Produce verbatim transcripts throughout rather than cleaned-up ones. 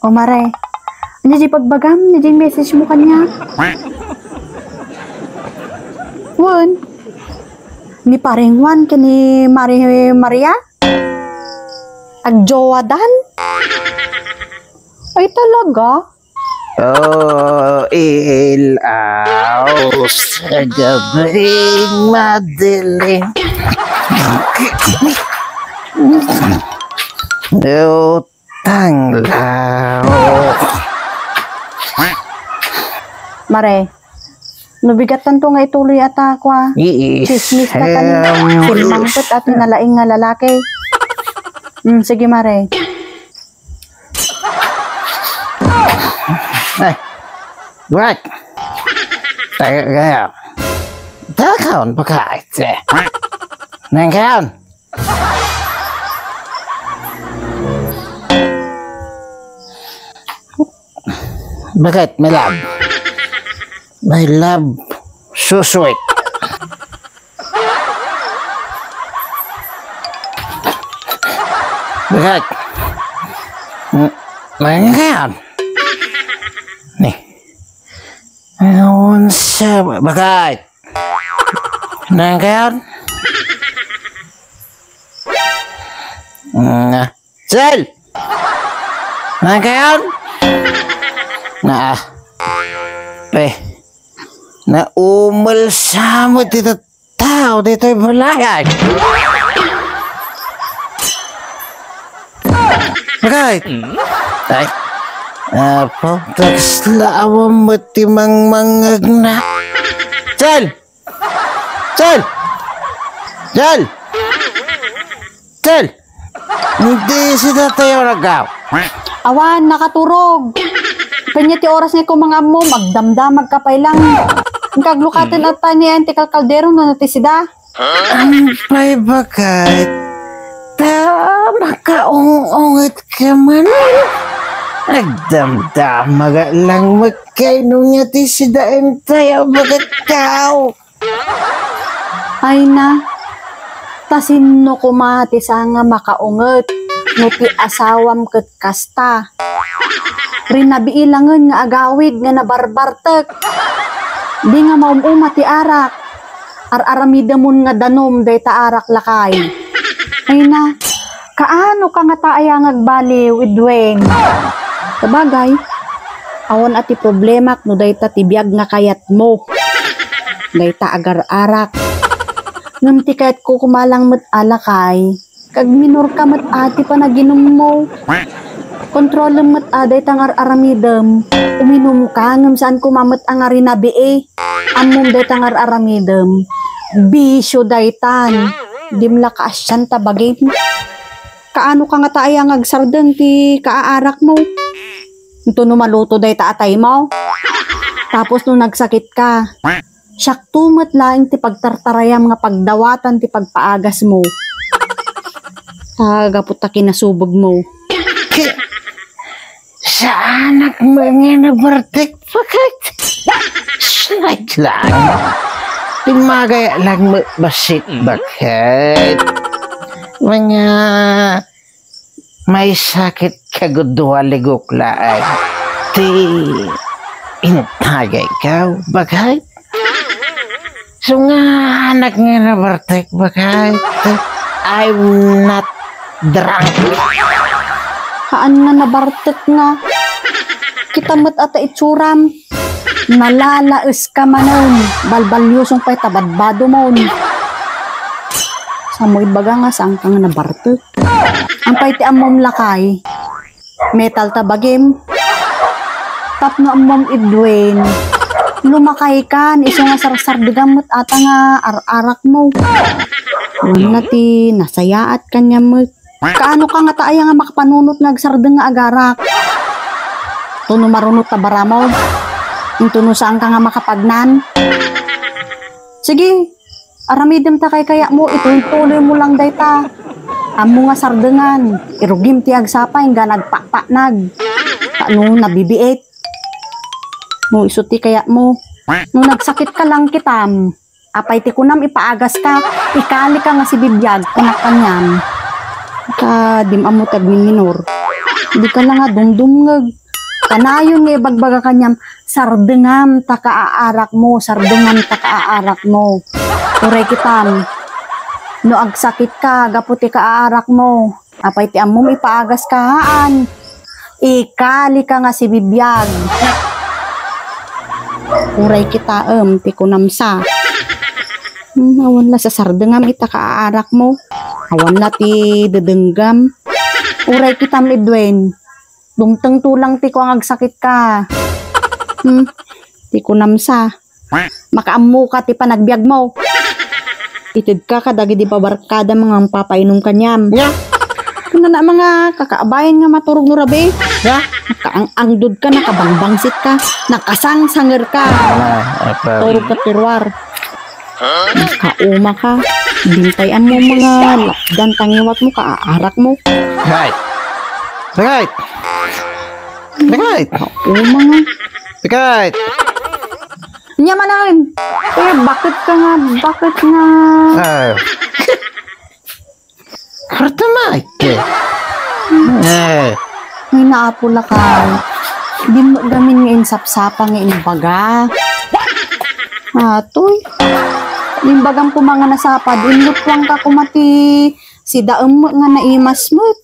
O, Mare, ania di pagbagam? Ania di message mo kaniak? Wen, ni Pareng Juan ken ni Mare Maria? Agjowadan? Ay, talaga? O, ilaw sa gabing madilim. O, tanglaw. Mare, no bigattanto nga ituloy a ta kua. Iis. Chismis ta kani. Em, Simmangpet a ti nalaing nga lalaki. Mm, sige, Mare. Ay, what? Tayo kaya. Takaon pa ka, ate. Nang kaon. Bakit, my love? My love, so sweet. Bakit? M-, may nga yan. Ni. Ngayon sa, bakit? Nang kayon? Nga. Sel! Nang kayon? Nga. Pe. Naumel sa mo dito tao dito balay. Bakit? Ay. Apo, tagsla awam met ti mangmangngegna. Sel! Sel! Sel! Sel! Hindi si Tatay Oragaw. Awan, nakaturog. Kanya ti oras nga kumangam mo, magdamdamag ka pay lang. Ang kaglukaten at tani ti kalkaldero no nati sida. Ampay bakit? Ta makaung-unget ka man. Agdamdamag lang magkaino nga ti sida entay a bakit tao. Ay na, ta sinno koma ti sanga makaunget no ti asawam ket kasta. Rinabii langen nga agawid nga nabarbartek. Di nga maum-uma ti arak. Ar-aramidemon nga danum dayta arak lakay. Ay na, kaano ka ngata aya nga agbaliw, Edwin? Sabagay, awan a ti problemak no dayta ti biag nga kayatmo. Dayta agar-arak. Ngem ti kayatko koma lang met a lakay, kag minor ka met a ti panaginummo. Kontrolem met a dayta nga ar-aramidem. Uminum ka, ngem saan koma met a nga rinabii. Ammom dayta nga ar-aramidem. Bisyo daytan. Dim la kaasian ta bagim. Kaano ka ngata aya nga agsardeng ti kaaarakmo? Intono maluto dayta ataymo. Tapos no nagsakit ka, siakto met laeng ti pagtartarayam nga pagdawatan ti pagpaagasmo. Ta gapu ta kinasubegmo. Saanak met nga nabartek, bakit? Side lang. Timmagay lang met bassit, bakit? Mga may sakit kagudua ligok laeng. Ti intagay ka, bakit? So nga, anak nga nabartek, bakit? I'm not drunk. Haan nga nabartek nga. Kita met a ta itsuram. Nalalaes ka manen. Balbaliusong pay ta badbado mon. Samo ibaga nga saan ka nga nabartek. Ampay ti ammom lakay. Metal ta bagim. Tapno ammom Edwin, lumakay kan isu nga sarsardegam met ata nga ar-arakmo. Ngem na ti nasayaat kaniam met. Kaano ka ngata aya nga makapanunot nga agsardeng nga agarak? Tuno marunot ta baramog. Intono saan ka nga makapagnan. Sige, aramidem ta kaykayatmo, itultuloymo lang dayta. Ammo nga sardengan, irugim ti agsapa, ingga nagpakpaknag. Tapno nabibiit. No isu ti kayatmo. No nagsakit ka lang kitam, apay ti kunam ipaagas ka, ikali ka nga sibibiag, kunak kaniam. Ta dim ammo ti agminminor. Dika la nga dumdumngeg. Kanayon nga ibagbaga kaniam, "Sardengam ta kaaarakmo, sardengam ta kaaarakmo." Uray kitam, no agsakitka gapu ti kaaarakmo, apay ti ammom ipaagas ka haan? Ikalika nga sibibiag. Uray kitaem ti kunam sa. Hmm, awan la sasardengam ita kaaarakmo. Awan la ti dedenggam. Uray kitam, Edwin. Dumtengto lang ti kua nga agsakitka. Hmm, ti kunam sa. Makaammoka ti panagbiagmo. Itedka kadagidi pabarkada nga mangpapainom kaniam. Nya? Kunana, mga kakaabayan nga maturog no rabii. Nya? Nakaang-angdodka, nakabangbangsitka, nakasangsangerka. Ah, apa? Turogka ti ruar. Nakaumaka. Bintay-anmo mga lapdan, tangiwatmo, kaaarakmo. Right. Right. Right. Uma nga. Right. Nya manen. Eh, bakit ka nga, bakit nga? Ah. Karta, Mike. Eh. Ay, naapo la ka. Dimmo gamin nga insapsapa nga imbaga. Atoy. Imbagam koma nga nasapa, inlutwang ka koma ti sidaem nga naimas met.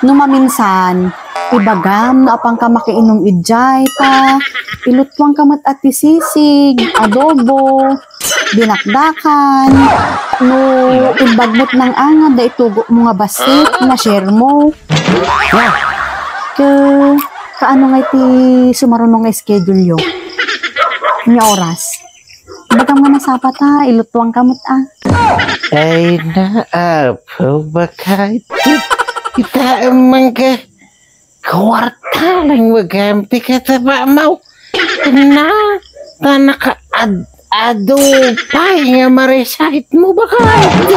No maminsan, ibagam no apan ka makiinom idiay, ta ilutwang ka met a ti sisig, adobo, dinakdakan. No imbag met nang angad, da itugo mo nga bassit, na share mo. Ke, kaano nga iti sumaruno nga schedule yo? Nga oras? Ibagam nga nasapa ta, ilutwang ka met a. Ay, naapo, bakit? Kita man ka, kwarta lang magam, ti kataba mo. Na, ta naka ad-, adu pay nga ma-recite mo, bakit?